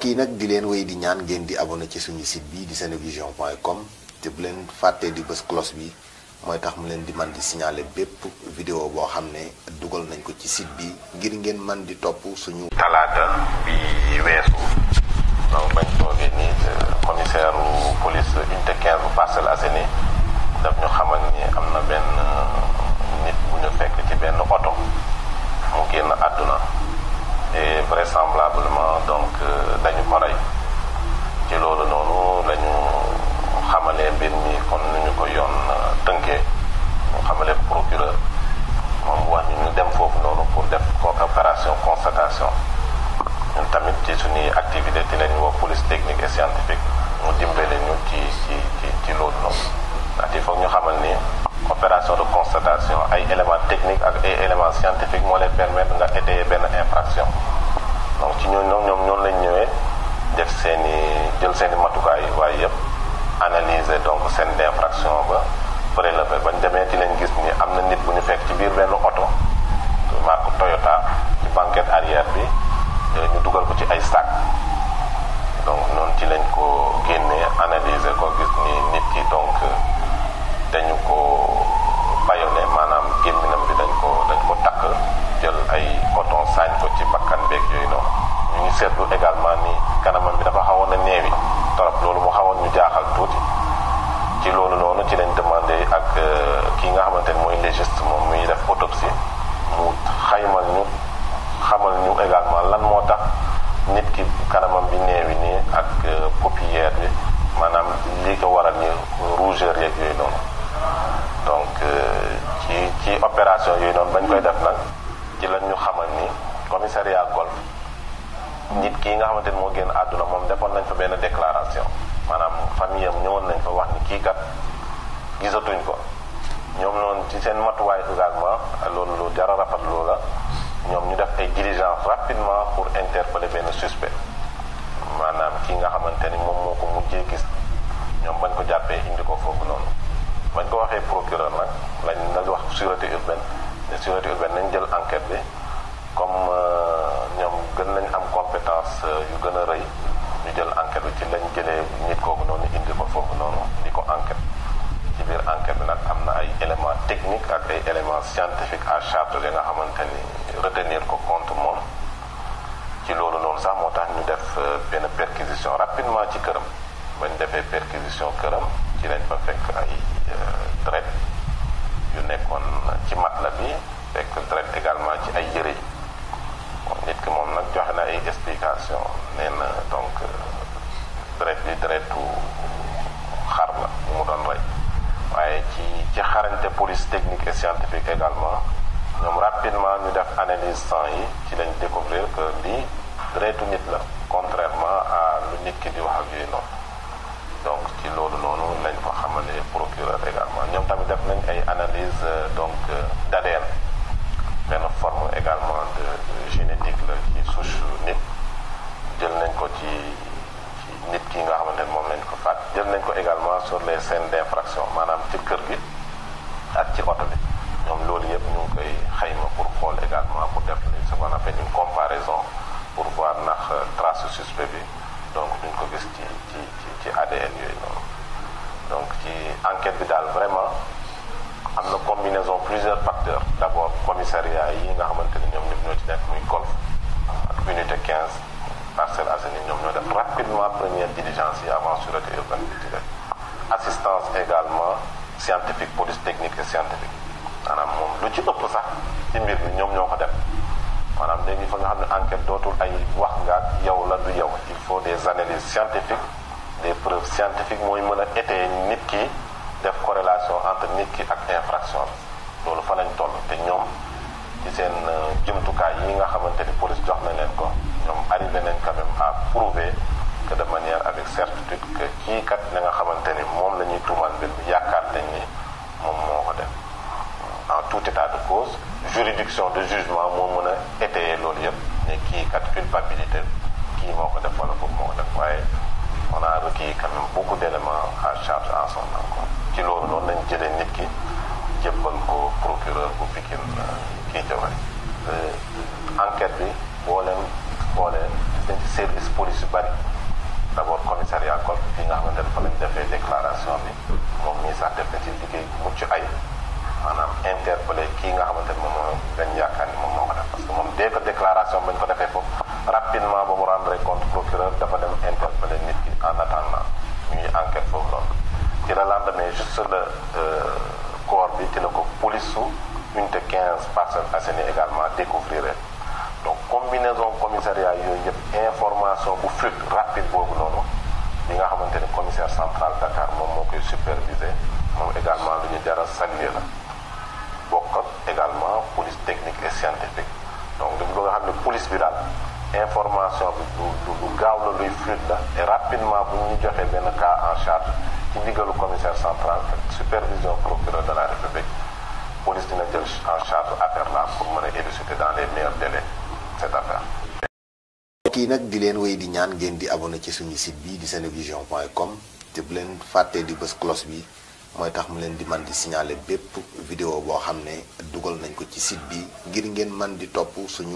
mbokk yi nag di leen wéy di ñaan ngeen di abonné ci suñu site bi di senevision.com te bu leen fàttee di bës cloche bi mooy tax mu leen di man di signaler bépp vidéo boo xam ne dugal nañ ko ci site bi ngir ngeen man di topp suñu talaata bi weesu donc bañ toogee nii commissaire police unité 15 bu Parcelles Assainies daf ñu xamal ni am na benn nit bu ñu fekk ci benn oto mu génn àdduna et vraisemblablement donc dañu ko rey ci loolu noonu lañu xamalee mbir mi kon nu ñu ko yoon tënkee mu xamalee procureur moom wax ñu dem foofu noonu pour def opération constatation ñun tamit ci suñuy activité ci lañu woo police technique et scientifique mu dimbale ñu ci loolu noonu ndaxte il faut ñu xamal ni opération de constatation ay éléments techniques ak ay éléments scientifiques moo leen permettre nga étayer benn infraction donc ci ñoom lañ ñëwee def jël seeni matukaay waaye yëpp analyser donc scène d'infraction ba prélevé bañ demee ci lañ gis ni am na nit bu ñu fekk ci biir benn oto marque Toyota ci banquette arrière bi ñu dugal ko ci ay sac donc noonu ci lañ ko génnee analyser ko gis ni nit ki donc dañu ko bayone maanaam gémminam bi dañ ko takk jël ay coton saañ ko ci bakkan beeg yooyu noonu ñu ngi seetlu également ni kanamam bi dafa xawoon a neewi torop loolu mu xawoon ñu jaaxal tuuti ci loolu noonu ci lañ demandé ak kii nga xamante ni mooy légiste moom muy def autopsie mu xamal ñu également lan moo tax nit ki kanamam bi neewi nii ak paupière bi maanaam li ko waral ni rougeur yeeg yooyu noonu donc ci opération yooyu noonu bañ koy def nag ci lañ ñu xamal ni commissariat Golf nit kii nga xamante ni moo génn àdduna moom defoon nañ fa benn déclaration maanaam famille am ñëwoon nañ fa wax ni kii kat gisatuñ ko ñoom noonu ci seen matuwaay également loolu lu jar a rafetlu la ñoom ñu def ay diligence rapidement pour interpeller benn suspect maanaam kii nga xamante ni moom moo ko mujjee gis ñoom bañ ko jàppee indi ko foofu noonu bañ ko waxee procureur nag lañ wax sûreté urbaine ne sûreté urbaine nañ jël enquête bi comme ñoom gën nañ am compétence yu gën a rëy ñu jël enquête bi ci lañ jëlee nit kooku noonu indi ko foofu noonu di ko enquête ci biir enquête bi nag am na ay éléments techniques ak ay éléments scientifiques à charge yi nga xamante ni retenir ko contre moom ci loolu noonu sax moo tax ñu def benn perquisition rapidement ci këram bañ defee perquisition këram ci lañ fa fekk ay deret yu nekkoon ci matelas bi fekk deret également ci ay yëre yi nit ki moom nag joxe na ay explication nee na donc deret bi deretu xar la bu mu doon rey waaye ci xarañte police technique et scientifique également ñoom rapidement ñu def analyse sang yi ci lañ découvrir que lii deretu nit la contrairement à lu nit ki di wax ak yooyu noonu donc ci loolu noonu lañ ko xamale procureur également ñoom tamit def nañ ay analyse donc d'ADN benn forme également de génétique la ci souche nit jël nañ ko ci nit ki nga xamante ne moom lañ ko faat jël nañ ko également sur les scènes d'infraction maanaam ci kër gi ak ci oto bi ñoom loolu yëpp ñu ngi koy xayma pour xool également pour def ce qu'on appelle une comparaison pour voir ndax trace suspect bi donc duñ ko gis ci ADN yooyu noonu donc ci enquête bi daal vraiment am na combinaison plusieurs facteurs d'abord commissariat yi nga xamante ni ñoom ñëpp ñoo ci nekk muy Golf ak unité 15 Parcelles Assainies ñoom ñoo def rapidement première diligence yi avant sûreté urbaine bi ci def assistance également scientifique police technique et scientifique maanaam moom lu ci ëpp sax ci mbir mi ñoom ñoo ko def maanaam léegi fa nga xam ne enquête dootul ay wax nga ak yow la du yow il faut des analyses scientifiques des preuves scientifiques mooy mën a étayer nit ki def corrélation entre nit ki ak infraction bi loolu fa lañ toll te ñoom ci seen jumtukaay yi nga xamante ni police jox na leen ko ñoom arrivé nañ quand même à prouver que de manière avec certitude que kii kat na nga xamante ni moom la ñuy tuumal mbir bi yaakaar nañ ni moom moo ko def en tout état de cause juridiction de jugement moo mën a étayer loolu yëpp ne kii kat culpabilité kii moo ko def wala foofu moo ko def waaye on a requis quand même beaucoup d'éléments à charge en son encontre ci loolu noonu lañ jëlee nit ki jébbal ko procureur bu Pikine kii Jawari enquête bi boo leen xoolee dañ ci service police bari d'abord commissariat Golf fi nga xamante ne fa lañ defee déclaration bi moom mii sax def na ci liggéey mucc ay maanaam interpellé kii nga xamante ne moom moo dañ yaakaar ni moom moo ko def parce que moom dès que déclaration bañ ko defee foofu rapidement ba mu rendre compte procureur dafa dem interpellé nit ki en attendant ñuy enquête foofu noonu ci la lendemain juste le corps bi ci la ko police su unité 15 Parcelles Assainies également découvrir donc combinaison commissariat yooyu yëpp information bu flux rapide boobu noonu li nga xamante ne commissaire central Dakar moom moo koy superviser moom également lu ñu jara saluer la bokk ak également police technique et scientifique donc dañu bëgg a xam ne police bi daal information bi du gaaw la luy fluide la et rapidement bu ñu joxee benn cas en charge ci ndigalu commissaire central ak supervision procureur de la République police dina jël en charge affaire là pour mën a élucider dans les meilleurs délais cette affaire. kii nag di leen wéy di ñaan ngeen di abonné ci suñu site bi di senevision.com te bu leen fàttee di bës cloche bi mooy tax mu leen di man di signaler bépp vidéo boo xam ne dugal nañ ko ci site bi ngir ngeen man di topp suñu